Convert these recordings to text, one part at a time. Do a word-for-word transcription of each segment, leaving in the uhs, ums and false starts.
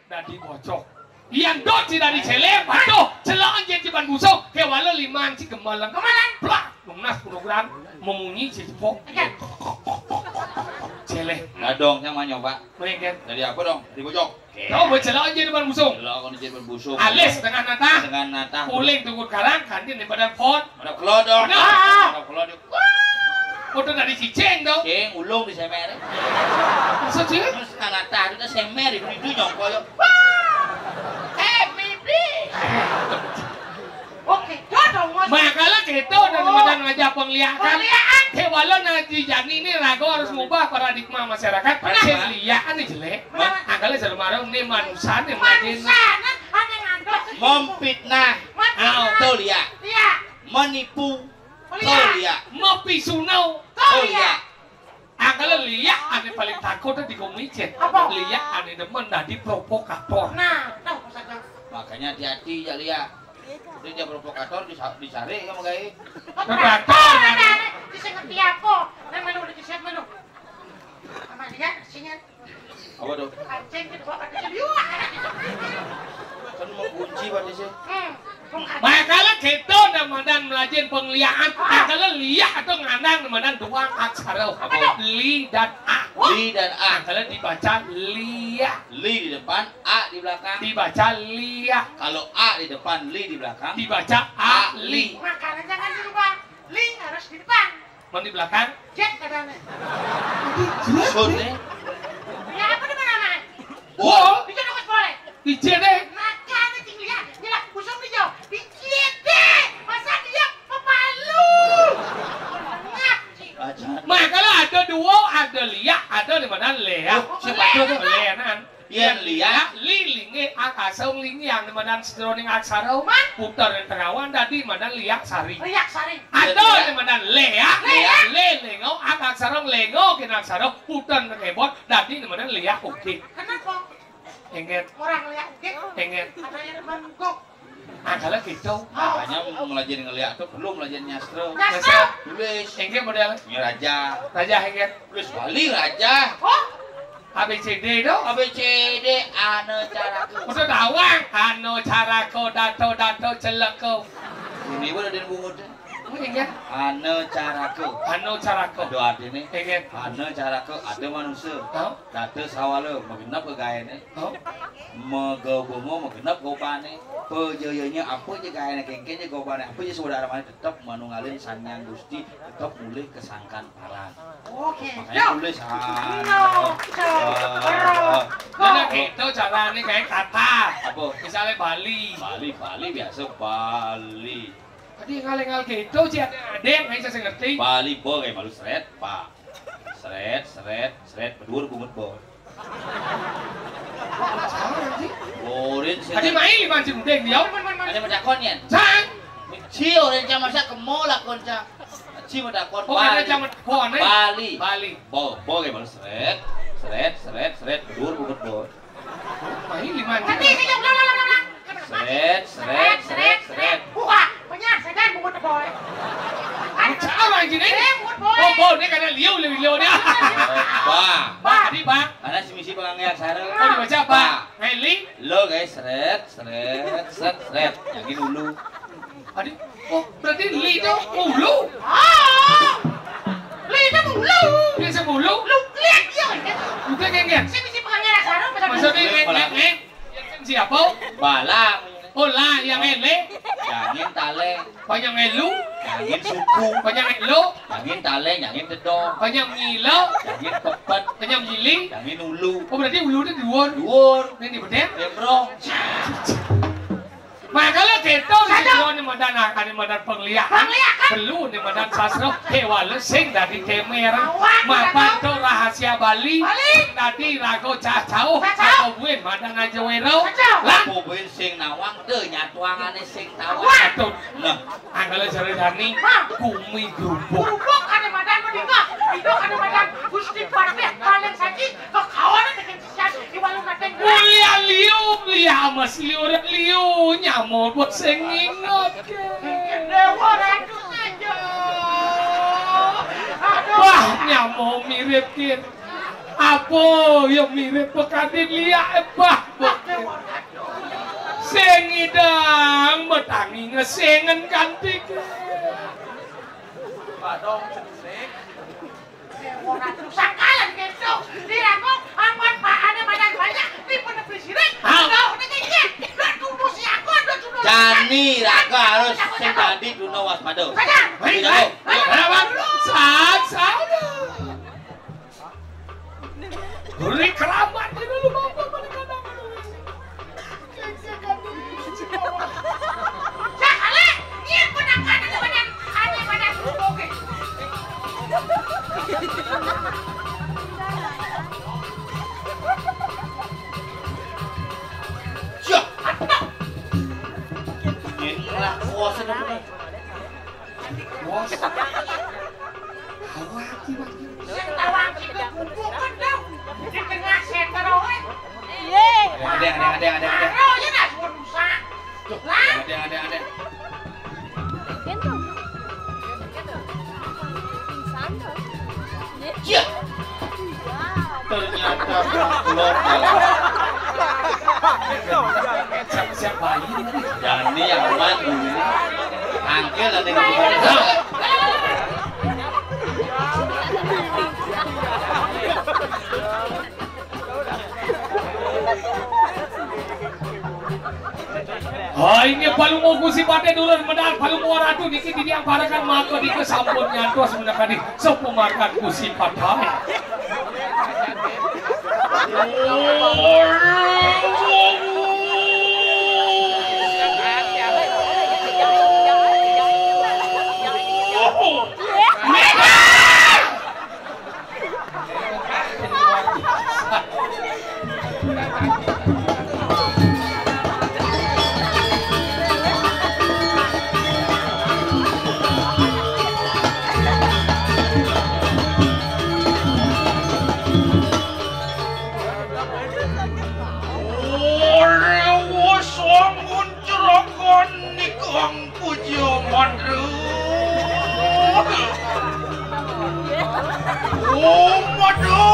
Dadi bocok. Yan dot ci dadi céléng, waduh, celok anjir ci ban busung, kéwala liman ci gemelang. Gemelang. Plak, lunas program, memunyi ci jepuk. Iya. Céléng. Nah, dong, yang mau nyoba. Mending, kan? Dari apa, dong? Dari bocok. Oké. Tau, buat celok anjir ban busung. Celok anjir ban busung. Alis dengan natah. Dengan natah. Uling tungkut karang, kantin di badan pot. Mana kelodok? Mana? Mana kelodok? Wah. Foto dari cicing, dong. Cing, ulung di semer. Maksud sih? Terus nggak natah, itu semer, itu, itu nyongkol, ya. Wah. Eh, mimpi. Oké, jodoh, Mas. Makanya gitu, dan Oh. Madan ngajak pengliakan. Pengliakan. Kéwala Naji Jani ini ragu harus ngubah paradigma masyarakat. Kenapa? Sing liak nih jelek. Kenapa? Angkalnya selalu marah, ini manusia nih, Madan. Manusia, nah, ada yang ngandung. Memfitnah. Memfitnah. Ayo. Tuh, liak. Liak. Menipu. Liak. Tuh, liak. Mepisunau. Tuh, liak. Angkalnya liak, ané paling takut di komicen. Apa? Liak, ané demen dadi provokator. Nah, tuh, Mas Agam. Makanya hati-hati, ya, liak. Dia provokator, disa-, dicari sama gaé. Provokator, Nah, kan? Nah, nah, bisa ngerti apa? Nah, mana udah disiap, mana? Sama liak, sini. Apa tuh? Kancing, kita bawa kancing. Yuk. Kan mau kunci, Pak, di sini. Hmm. Makanya gitu, namadan melajin pengliakan. Ah. Angkalnya liak atau ngandang, namadan duang aksara. Apa? Li dan a. Li dan a. Angkalnya dibaca liak. Li di depan, a di belakang. Dibaca liak. Kalau a di depan, li di belakang. Dibaca ali. Makanya jangan di depan. Li harus di depan. Mun di belakang? Jet katanya. Sun, eh. Ya, apa di mana, Mas? Bol. Bisa dong, Mas, boleh? Di jet, eh. Makanya, cing liak. Nyelak, busung di jauh. Di jet, eh. Masa dia pepalu? Ngap, cing. Ajar. Mah, kalau ada duo, ada liak, ada di mana, leak. Oh, siapa tuh? Leak, nah. Yén liak, li lingé, akasa lingiang, namadan sajroning aksara, puter ing tengawan dadi namadan liak sari. Liak sari. Ada namadan leak, leak, lé léngo, akaksara léngo, kén aksara, puter ing kébot, dadi namadan liak ugig. Kenapa? Inggih. Orang liak ugig. Inggih. Ada yang mengguk. Angkalnya gitu. Makanya melajari ngeliak tuh perlu melajari nyastra. Nyastra. Tulis. Inggih model. Ini raja. Raja, inggih. Tulis Bali raja. Oh. A B C D itu? A B C D, ane caraka. Udah tawang. Ane caraka, dato, dato, celaka. Ini pun ada yang bungut. Inggih. Ane caraka. Ane caraka. Ada artinya. Inggih. Ane caraka, ada manusia. Hah? Dato sawala, magenep ke gaéné. Hah? Magobongo magenep gobané. Pajayanya apa ja gaéné kéngkén ja gobané, apa ja saudaramané tetep manunggalin Sang Hyang Gusti, tetep mulih ka sangkan paran. Oké. Makanya tulis, ah, no, no, no. Nah, gitu carané kayak kata. Apa? Misalnya Bali. Bali, Bali biasa Bali. Tadi ngalih-ngalih gitu, sih ada yang bisa saya ngerti. Bali, bo, kayak malu seret, Pak. Seret, seret, seret, berdua bungut, bo. Salah sih. Borin sih. Tadi main lima cimdeng dia. Ada menakon ya? Sang. Ci orang cang masa ke mall lah kon cang. Ci menakon. Oh, ada Bali. Cang menakon, eh? Bali. Bali. Bo, bo kayak malu seret, seret, seret, seret, berdua bungut, bo. Main lima cimdeng. Tadi kejam, ulang, ulang, ulang, ulang. Seret, seret, seret, seret. Buka, punya, sedan, bungut, boy. Cara anjing ini. Eh, bungut, boy. Oh, bo, ini karena liu, liu, liu dia. Ba. Ba, tadi, Ba. Karena si misi penganggé aksara. Oh, dibaca, Ba. Ba. Ngeli. Lo, guys, seret, seret, seret, seret. Yang ini dulu. Tadi, oh, berarti li itu ulu. Ah. Li itu ulu. Li itu ulu. Lu lihat dia, kan? Udah, kan, kan? Si misi penganggé aksara, maksudnya, maksudnya, ngek, ngek, ngek. Siapa? Bala. Oh, la, yang ele. Nyangin talé. Panjang elu. Nyangin suku. Panjang elo. Nyangin talé, nyangin tedong. Panjang ngilo. Nyangin pepet. Panjang gili. Nyangin ulu. Oh, berarti ulu itu dhuwur. Dhuwur. Ini bedeng. Emrong. Makanya gitu, sing ane madan, ane madan pengliakan. Pengliakan. Perlu ane madan sastra, kéwala sing dadi kémér. Awak, mapan to rahasia Bali. Bali. Dadi raga cah cauh. Cah cauh. Raga buin, madan aja wéro. Cah cauh. Lah. Apa buin sing nawang, dé nyatuangane sing tawang. Awak. Aduh. Nah, angkala jare Dani, hah? Kumi grubuk. Grubuk ane madan mendingah. Itu ane madan Gusti Parpeh paling saji, kekawanan dengan Mulya liu, mulya amas liu, ora liu, nyamo buat sing nginget. Dewa Ratu saja. Aduh. Wah, nyamo mirip, Kin. Apa ya mirip pekadin liak, eh, bah. Tangi ngesengen kanti. Padong sing. Ora terus sakalan gitu. Dirangkok ampun Pak ane badan banyak di penepi sirik. Ah. Udah udah kecil. Udah tunggu si aku udah sudah. Jani raga harus sing dadi duna waspada. Saja. Baik, baik. Ayo, ayo, ayo. Sat, sat. Beri keramat dulu bapak pada kadang. Yah. Ini lah kuasa namanya. Bos. Awaki, Bang. Sing tawang kita kumpulkan dong. Di tengah center, weh. Iya. Ada, ada, ada, ada, ada. Taruh aja dah, semua rusak. Tuh, lah. Ada, ada, ada. Gendong. Pingsan tuh. Iya. Ternyata belum. Siap-siap bayi ini. Jani yang aman. Angkel ada yang aman. Ha, inggih Palungguh Gusti Patih dulur medal Palungguh Ratu niki titiang parekan maka nika sampun nyantos menekani sepemakan Gusti Patih. Ora wosong ngunceraka nikang puja mantra. Om Mada.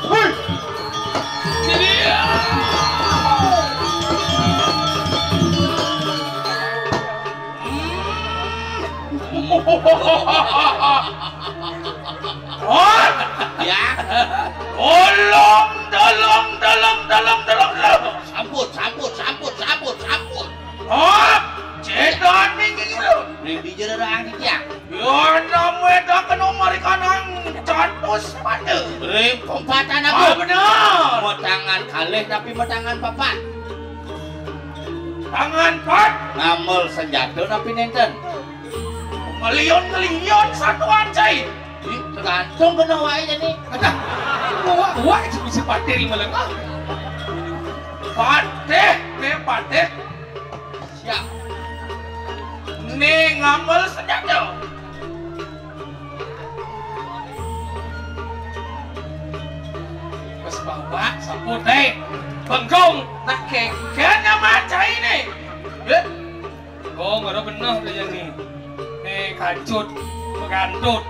Hui. Ini dia. Hah? Ya. Tolong, tolong, tolong, tolong, tolong, tolong. Sampun, sampun, sampun, sampun, sampun. Hah? Cedane iki lho. Ning bicara ra angin ya. Ya name tak kena marikanang catus pada. Ring pempatan aku. Ah, bener. Metangan kalih tapi metangan papat. Tangan pat. Ngamel senjata tapi nenten. Ngelion-ngelion satuan cai. Ih, tergantung kena wae jani. Ada. Wah, wah, itu bisa patih lima lengah. Patih, me patih. Siap. Ning ngamel senjata. Wes bawa sapu teh. Bengkong. Nak kengken sama cai nih. Bengkong, ada bener tuh yang nih. Nih, kacut, pegantut.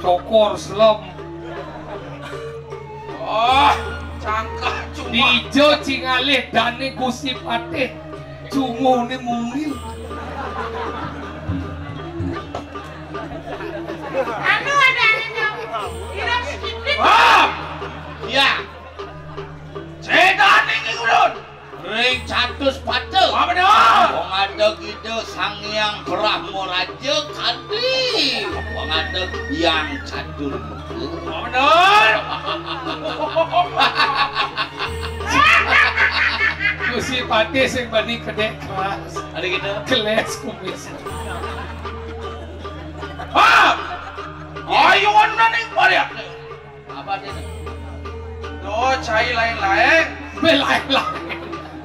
Cokor, selem. Oh, cangkah cuma. Dijo cingalih dane Gusti Patih. Cungune mungil. Anu ada anu. Irung sedikit. Ah! Ya. Setan ini ulun. Ring catus pate. Apa dah? Wong ada gida Sang Hyang Brahma Raja kanthi. Wong ada yang catur. Apa dah? Gusti Patih sing bani kedek kelas. Ada gitu. Kelas kumis. Ha! Ayo ana ning balik. Apa dia? Do cai lain-lain. Be lain-lain.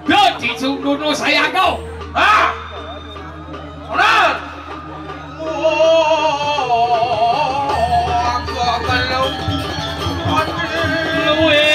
Do dicung dulu saya kau. Ha! Benar. Oh, aku akan lu. Luwe.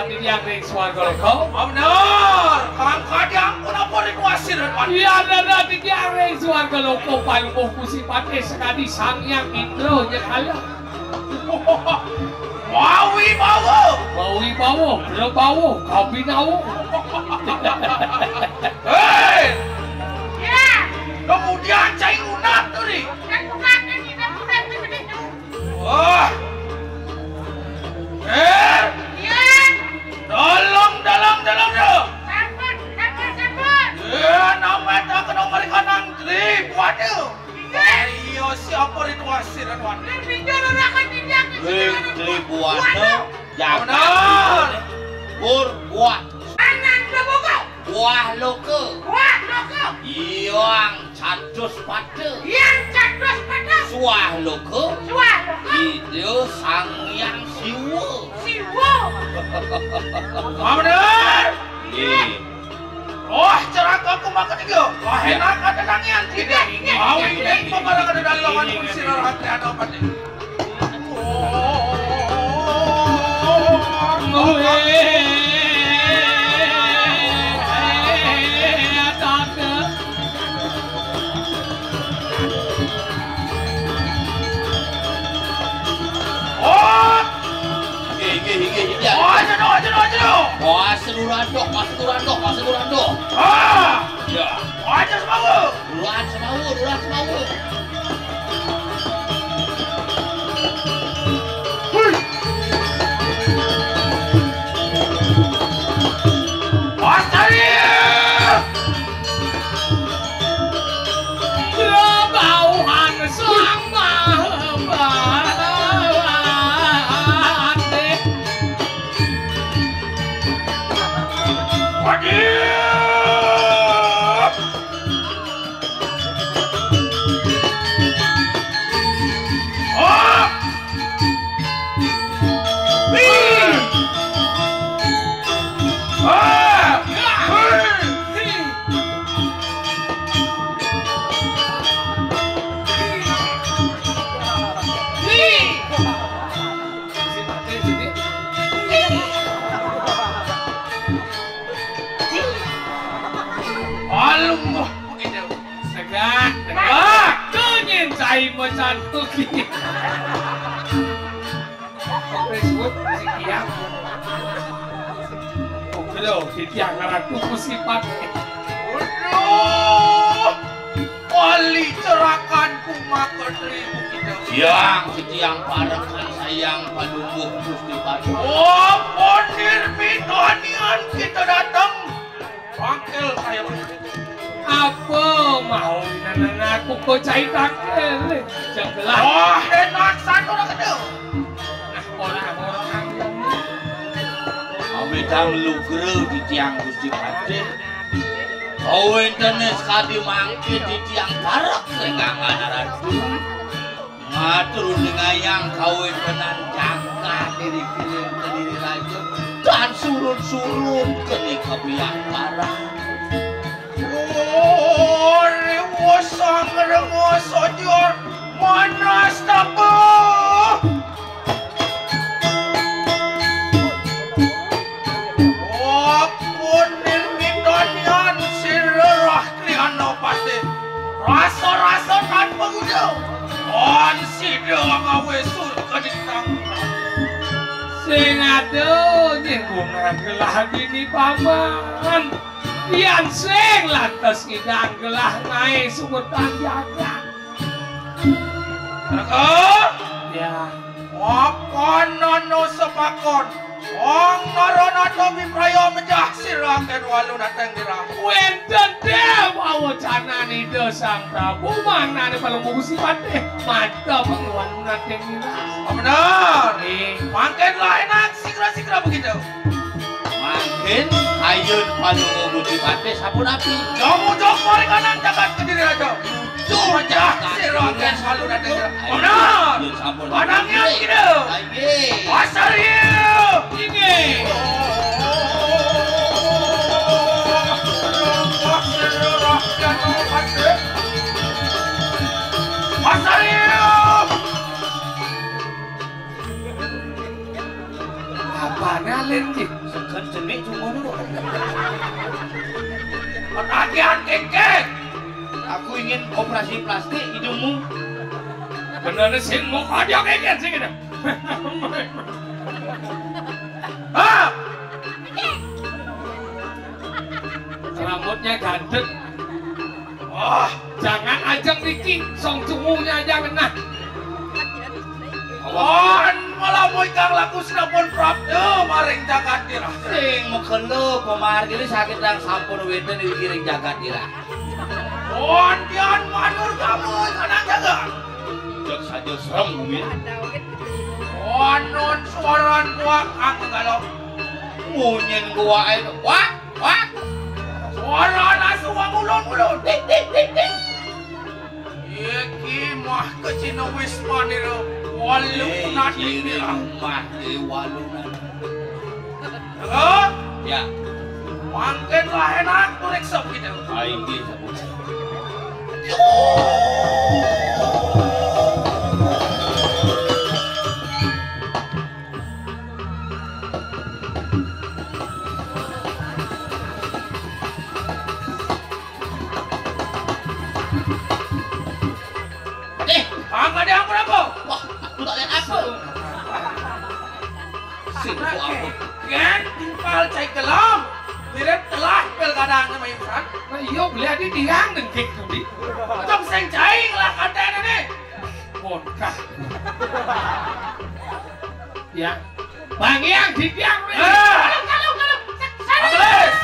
Titiang ring swarga loka. Bener, Kang Kadang, punapa ring wasir, Wan? Iya, bener, titiang ring swarga loka, Palungguh Gusti Patih sakadi Sang Hyang Indra nyekala. Mawibawa. Mawibawa, prabawa, kabinawa. Hei! Ya. Kemudian cai unat tu, Ri. Kan bukan, kan kita bukan, kan kita Wah. Eh. Iya. Tolong, tolong, tolong, tolong. Sampun, sampun, sampun. Eh, nama tak kena mereka nang Tribuana. Iya. Iya, siapa itu wasir, Wan? Dia pinjam orang akan pinjam ke Tri-, sini. Tribuana. Benar. Jagat. Pur, buah. Anak kebuka. Buah loka. Buah loka. Yang Catus pada. Yang catus pada. Suah loka. Suah loka. Ida Sang Hyang Siwa. Siwa. Ah, bener. Nggih. Roh ceraka ku maka tiga. Wah, enak ada tangian. Tidak, tidak, Mau tidak, ini tidak, pembarang ada dalam tidak, ini tidak, sirah hati ada apa nih? Inggih, inggih, inggih, inggih. Oh, aja dong, aja dong, aja dong. Wah, seluruh andok, wah, seluruh andok, wah, seluruh andok. Ah. Ya. Wah, aja semua. Duluan senawa, duluan senawa. Hui. Astaga! Bauan sama bate. Waduh! Alung, begitu. Tegak, tegak. Tuh, nyen cai macan tuki. Oke, sebut si Kiang. Oke, lo, si Kiang Ratu Kusipat. Waduh. Wali cerakan kumakan ribu kita. Yang si Kiang parekan sayang Palungguh Gusti Patih. Oh, ponir mitonian kita datang. Bangkel kaya begitu. Apa mau nananaku ko cai tangkel? Jengkelah. Oh, enak satu nak kena. Nah, orang-orang yang Amidang lugra di tiang Gusti Patih. Kawéntené sakadi mangké di tiang parek ring anggan ratu. Ngatur undingayang kawéntenan jangkah diri kiring Kediri Raja tan surun-surun keni kabiangkaran. Oh, riwesang rengos ajar manas tapa. Apun nirmitanian sirerah kriana pati. Rasa-rasa tan paguda. Tan sida ngawé surga ditang. Sing ada nyinggungan gelah bini paman. Yan sing lantas ngidang gelah ngaé sumetan jagat. Raka? Ya. Makanana sepakon. Wong Naranata Wipraya mejah sira anggen walu nateng dirah. Wénten déwa wacanan Ida Sang Prabu mangnané Palungguh Gusti Patih mantep walu nateng dirah. Oh, bener. Nggih. Mangkin lah enak sigra-sigra begitu. Mangkin kayun Palungguh Gusti Patih sampun api. Jong ujung paringanan jagat Kediri Raja. Ujung jagat sira anggen salu raden. Benar. Sampun. Panangian kida. Nggih. Pasarya. Inggih. Pasarya. Apane alir ki? Seket jenik cungune kok. Penagihan kengkeng. Aku ingin operasi plastik hidungmu. Bener sing mau konyol kengkeng sing ngene. Hah? Rambutnya gandeng. Wah, jangan ajeng niki, song cungunya aja ngenah. Wan, malah mau ikang laku sinapun prapta maring jagat dirah. Sing makelo pamargine sakit yang sampun wenten ing jagat dirah. Wan, tian manur kamu kanang jagat. Jek saja serem bumi. Wan, non suaran kuak anggalok. Munyin kuak ae. Wah, wah. Suara nasu wangulon-ulon. Tik, tik, tik, tik. Iki mah kecina Wismanira. Walu nadi. Mah e walu nadi. Jaga. Ya. Mangkin lah enak turik sop kita. Ah, inggih, Sampun. Eh, angkat dia apa? Wah, aku tak lihat apa. Sing apa? Kan timpal cai kelam. Mirip telah pel kadang sama insan. Nah, iya, boleh adi tiang dengkik tadi. Tong sing cai lah katanya nih. Bongkah. Ya. Bang Yang di tiang. Eh. Kalau, kalau, kalau. Abeles.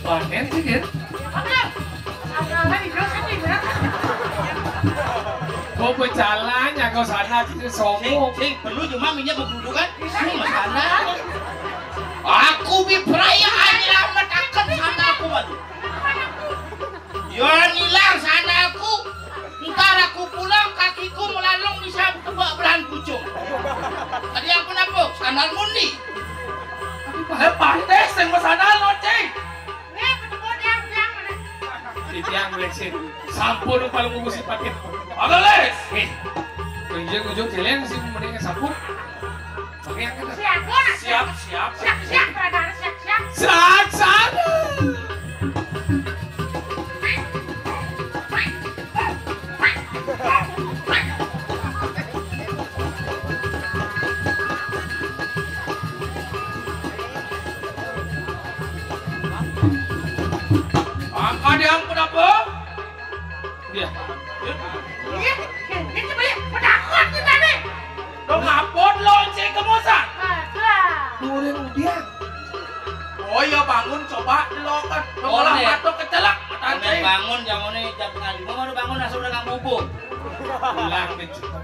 Panen sih, Dir. Apa? Apa, apa, di terus kan, di terus? Kok berjalan ya kau sana sini sombong. Sing, sing, perlu cuma minyak bergudukan. Sing, sana. Aku bi perayaan nyelamet akan sana aku baru. Yo nilar sandalku. Ntar aku pulang kakiku melalung bisa tebak belahan pucung. Tadi yang kenapa? Sandal mundi. Tapi paham pantes yang sandal lo, Cing. Nih, ketemu tiang, tiang mana? Di tiang, Lexin. Sampun kalau ngurusi pakai. Apa, Les? Eh, ujung-ujung kalian sih mendingan sampun. Siap, siap, siap, siap. Siap, siap. Saat, saat. Angka diampun apa? Iya. Iya, ini banyak penakut kita nih. Lo ngapot lo, Cing, kemosan? Ada. Turun dia. Oh iya, bangun, coba lo kan. Lo malah matok kecelak, mata Cing. Bangun, jangan nih, jam setengah lima baru bangun, langsung udah nggak bubuk. Pulang nih, cepat.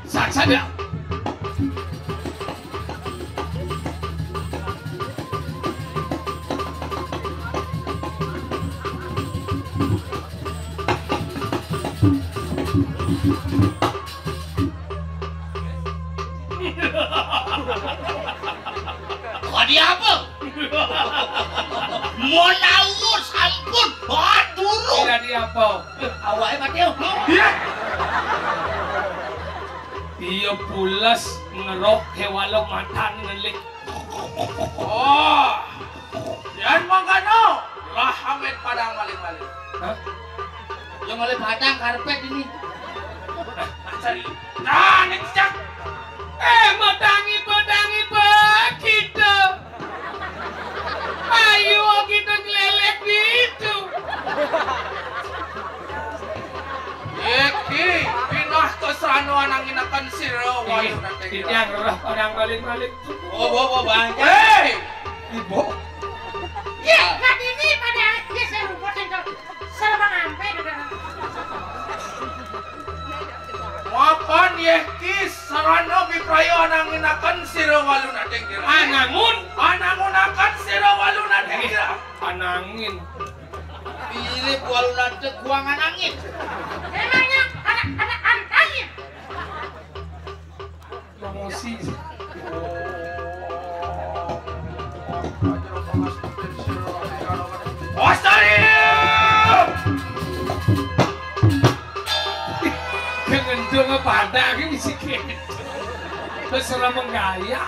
Saksa dia. Kok dia apa? Mau nawur sampun. Wah, turu. Tidak dia apa? Awake mati. Iya. Iya pules ngerok hewalo matan ngelik. Oh. Yan mangkano. Lah amit padang maling-maling. Hah? Yang oleh padang karpet ini. Nah, cari. Nah, nih cicak. Eh, matangi, matangi, kita. Ayo kita nyelelek gitu. Iki pinah ke serano anang inakan sira wayu nanti. Iki yang roh orang balik-balik. Oh, oh, oh, Bang. Hei! Ibu. Ya, kan ini pada akhirnya saya rumput yang serba ngampe. Mapan yeh ki sarana bipraya ananginaken sira walu nading dira. Anangun. Anangunaken sira walu nading dira. Anangin. Pilih walu nading kuangan angin. Emangnya anak-anak angin? Promosi. Astagfirullah. Jangan dong apa ada lagi misi kene. Wis ora menggaya.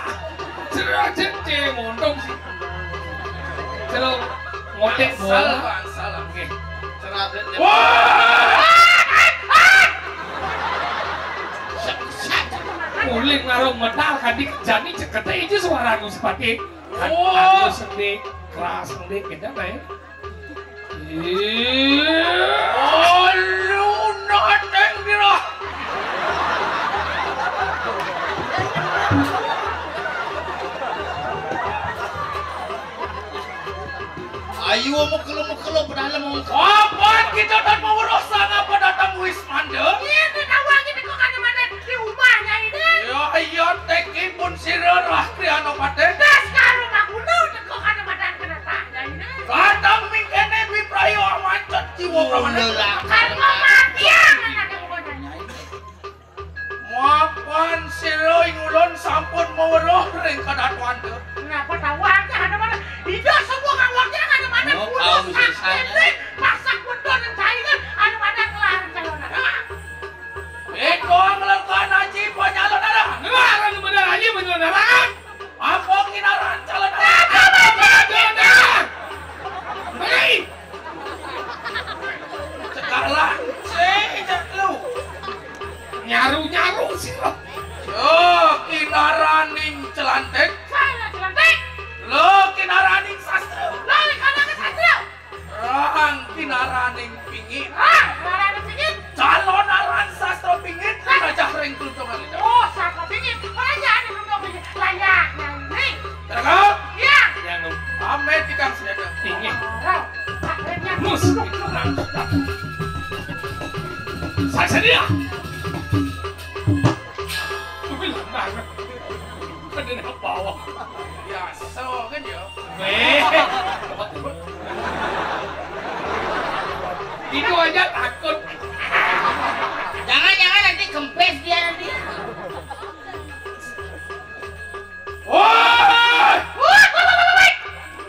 Jero jece montong sih. Celok ngotek bola. Salah, salah. Nggih. Cerabet. Wah! Muling karo medal kanthi kejane cekete iki suarane sepati. Kan Oh. Anu seni, keras seni, beda, Mas. Iya. Oh, lu noteng pira? Ayo, mekelo-mekelo, padahal mau Kapan kita tan mau rosa ngapa datang wis mandek? Iya, kita wangi teko kacamata di rumahnya ini. Ya, iya, teki pun sira rah kriano pate. Das karo maguno teko kacamata kena tanya ini. Kadang mingkene biprayo amancet jiwa Oh, pramana. Lelak. Karena mati ya, anak pokoknya. Mapan sira ing ulun sampun maweruh ring kadatuan. Napa tawang ada mana? Ida semua kang wakil ada mana? Oh, kudu kau bisa sakit, sana. Masak betul dan saingan ada mana ngelarang calon anak. Itu ngelekan haji penyalon anak. Ngelarang bener haji penyalon anak. Apa kinaran calon anak? Apa bener? Hei! Sekarang, sejak lu. Nyaru-nyaru sira. Lo kinaraning celantik. Saya celantik. Lo kinaraning sastra. Lo kinaraning sastra. Rang kinaraning pingit. Rang kinaraning pingit. Calon aran sastra pingit. Rajah ring tuntungan lidah. Oh, sastra pingit. Rajah ring tuntungan lidah. Layak, Nyai. Terangkan? Iya. Yang pamit di kang senjata. Pingit. Rau. Akhirnya. Mus. Sasadia. Kuwi lanang. Kan dia bawah. Biasa kan ya. Weh. Itu aja takut. Jangan-jangan nanti kempes dia nanti. Woi!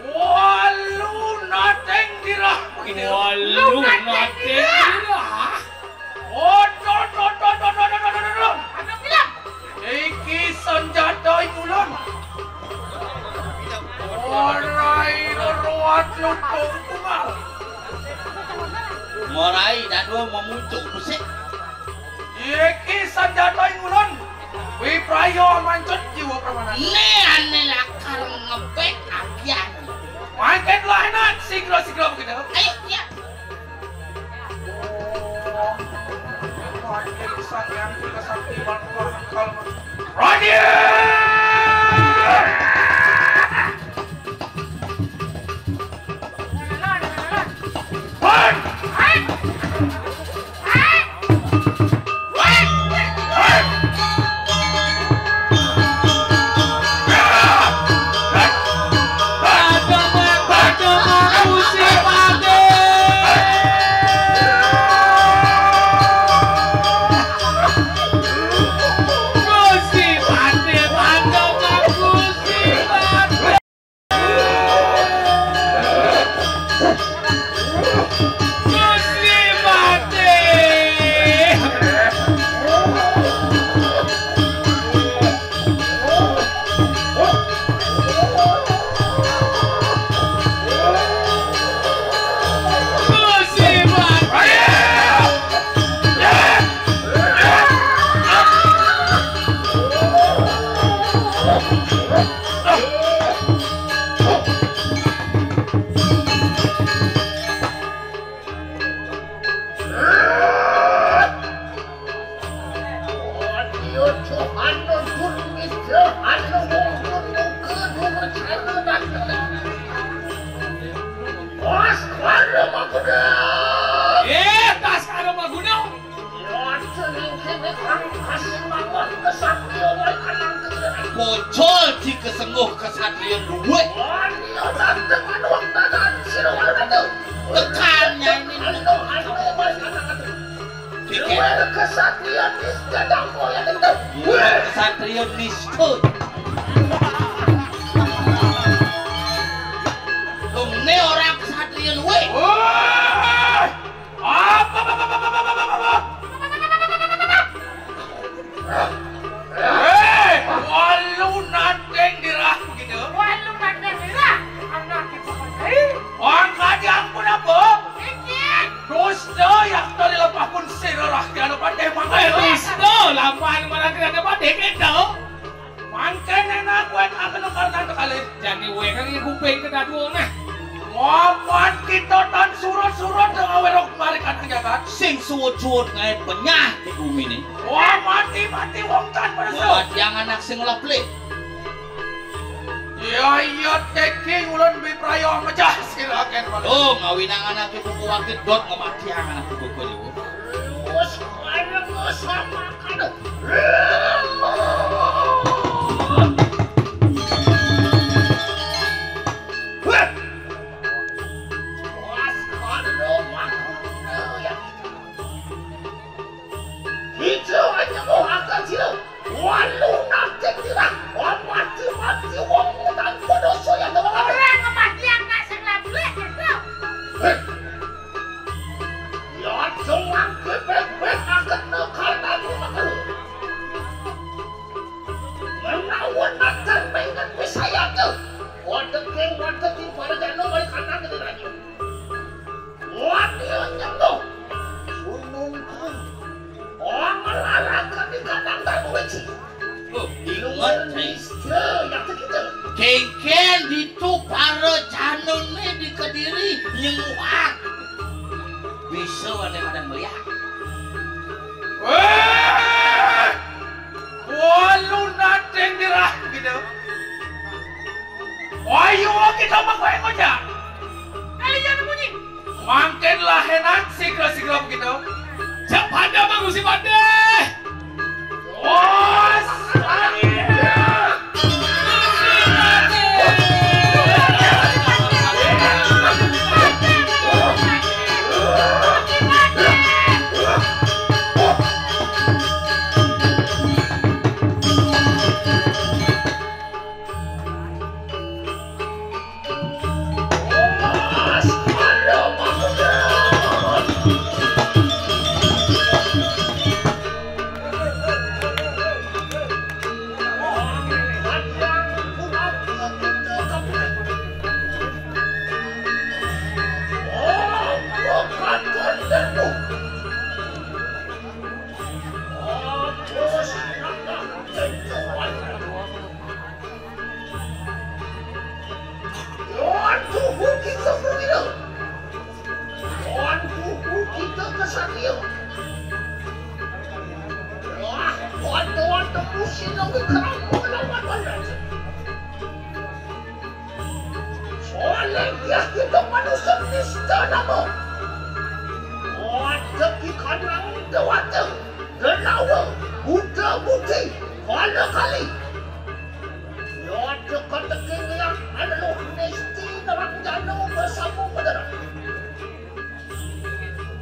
Walu nateng dirah. Walu nateng dirah. Odo, odo, odo, odo, odo, odo, odo. Anak bilang. Iki senjata ing ulun. Ora ira ruwat lutung tunggal. Morai dadua memucuk besik. Iki senjata ing ulun. Wipraya mancut jiwa pramana. Ne ane lakar ngebek agian. Mangkin lah enak, sigra-sigra begitu. Ayo, ya. Mangkin sang yang kita sakti bantuan kalau Raja! Eh, tas karo magunung. Bocol dikesengguh kesatria luwih. Tekan nyanyi. Pikir. Kesatria nista. Tumne ora kesatria luwih. Woi! Apa, apa, apa? Hei! Kristo, lampah marang kena padhe keto. Mangkene nak wek aku nang karena kalih. Jane wek kan iki kuping kedaduwong nah. Wapan kita tan surut-surut dengan werok mari kan jagat. Sing suwut-suwut kae penyah di bumine. Wah, mati-mati wong tan pada. Wah, tiang anak sing leplih. Ya iya teki ulun biprayo mecah siraken malah. Oh, ngawinang anake buku wakil dot ngematiang anak buku niku. Wes kaya sama kan. Hijau hanya mau akan sila. Walu nanti tirah. Mati-mati wong tanpa dosa yang telah. Orang kematian nak sing lablek itu. Heh. Ya cuman kepepet akan nekal aku makan. Menawan akan pengen wisayake. Wadeking wadeking para jano balik kanan ke raja. Wani nyenggo. Sunungku. Oh, melarang kami kadang dan wiji. Oh, ingat, Cai. Yang kita. Kengken ditu para janone di Kediri nyenguak. Bisa wane madan melihat. Weh! Walu nating dirah gitu. Ayo kita mengkoe ngojak. Kalian bunyi. Mangkin lahenan sigra-sigra begitu. Cak pada mangusi pada. Bos, ayo. Waduh, kita perwira. Waduh, kita kesatria. Wah, waduh, waduh, musim lagi kerang, waduh, waduh, waduh. Soalnya dia kita manusia nista nama. Waduh, di kandang dewata. Lenawa, Buddha Budi, Kala Kali. Yo, teka-teki wiang, anu, nisti nerang jano bersama pedera.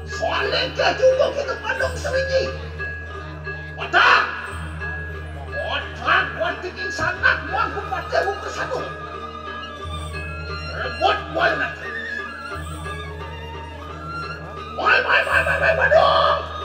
Soalnya dia juga kita pandang sewiji. Wadah! Wadah, wadah, insanak, muang kumpatnya, muang kesatu. Rebut, muang nanti. Woi, woi, woi, woi, woi, waduh!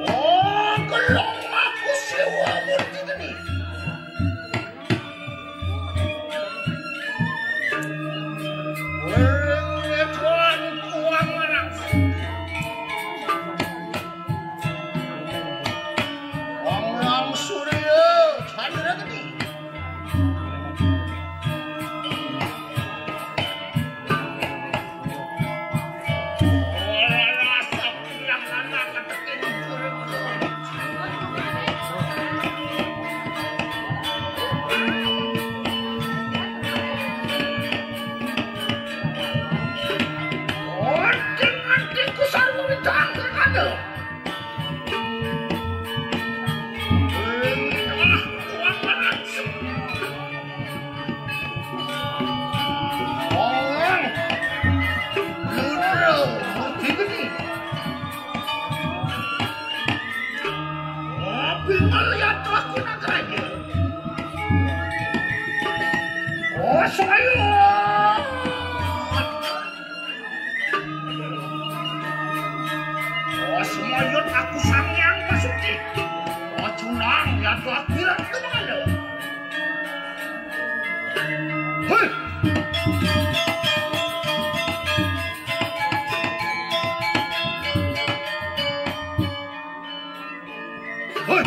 Oh, gelong aku siwa murti geni. Wong ngetuan kuang anak. Wong lang surya chandra geni. Tapi ngeliat aku nak aja. Oh, saya. Oh, semayut aku Sang Hyang Basuki. Oh, cunang, ya tuh aku bilang tuh mana? Hei. Hei.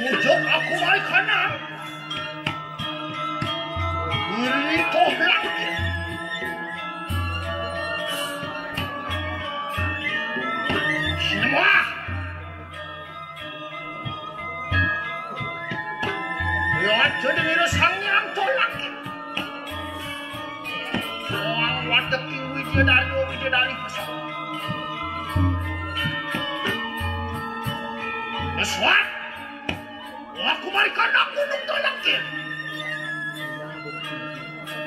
Sumujud aku mari kanang. Diri toh langit. Sinema. Yo aja dingin Sang Hyang tolak. Wong wadek ki widya dari widya dari pesawat. Pesawat. Aku mari kanang gunung tolak ki.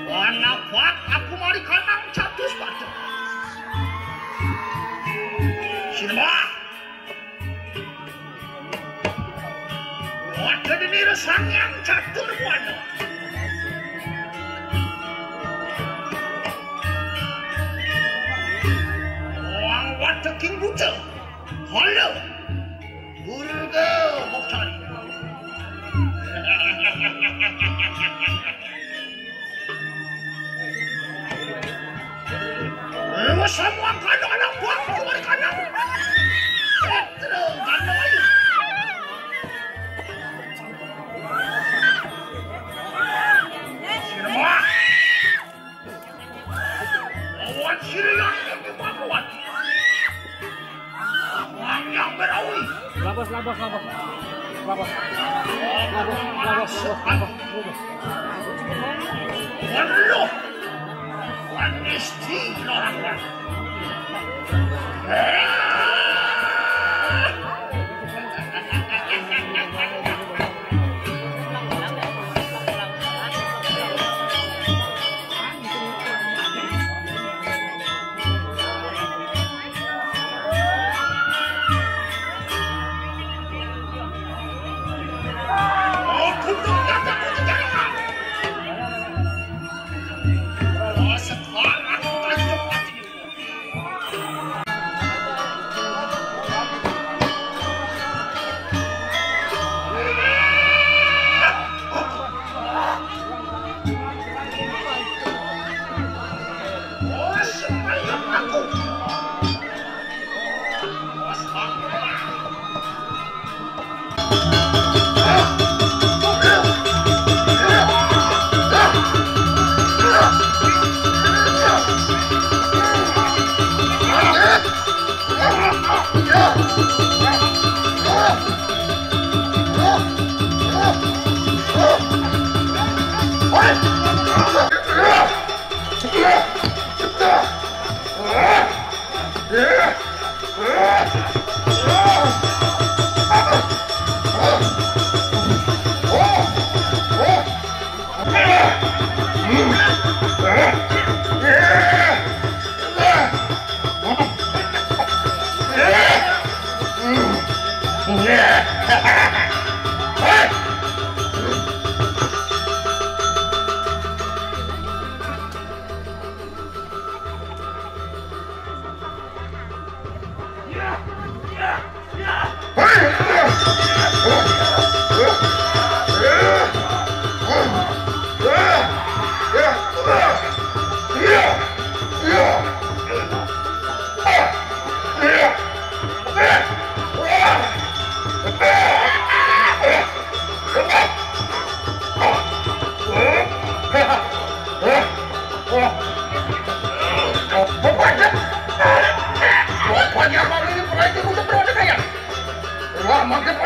Wanapak aku mari kanang catus pada. Sinema. Wah, jadi nira Sang Hyang catur pada. Wong wadek king buta. Halo. Durga Bocari. Lu semua kandang anak buah, cuma di kandang. Setra, kandang aja. Semua. Lawan sila yang di Papua. Lawan yang berawi. Labas, labas, labas. Labas. Labas, labas, labas, labas. Lawan lu. Lawan istri orang. Wah, makin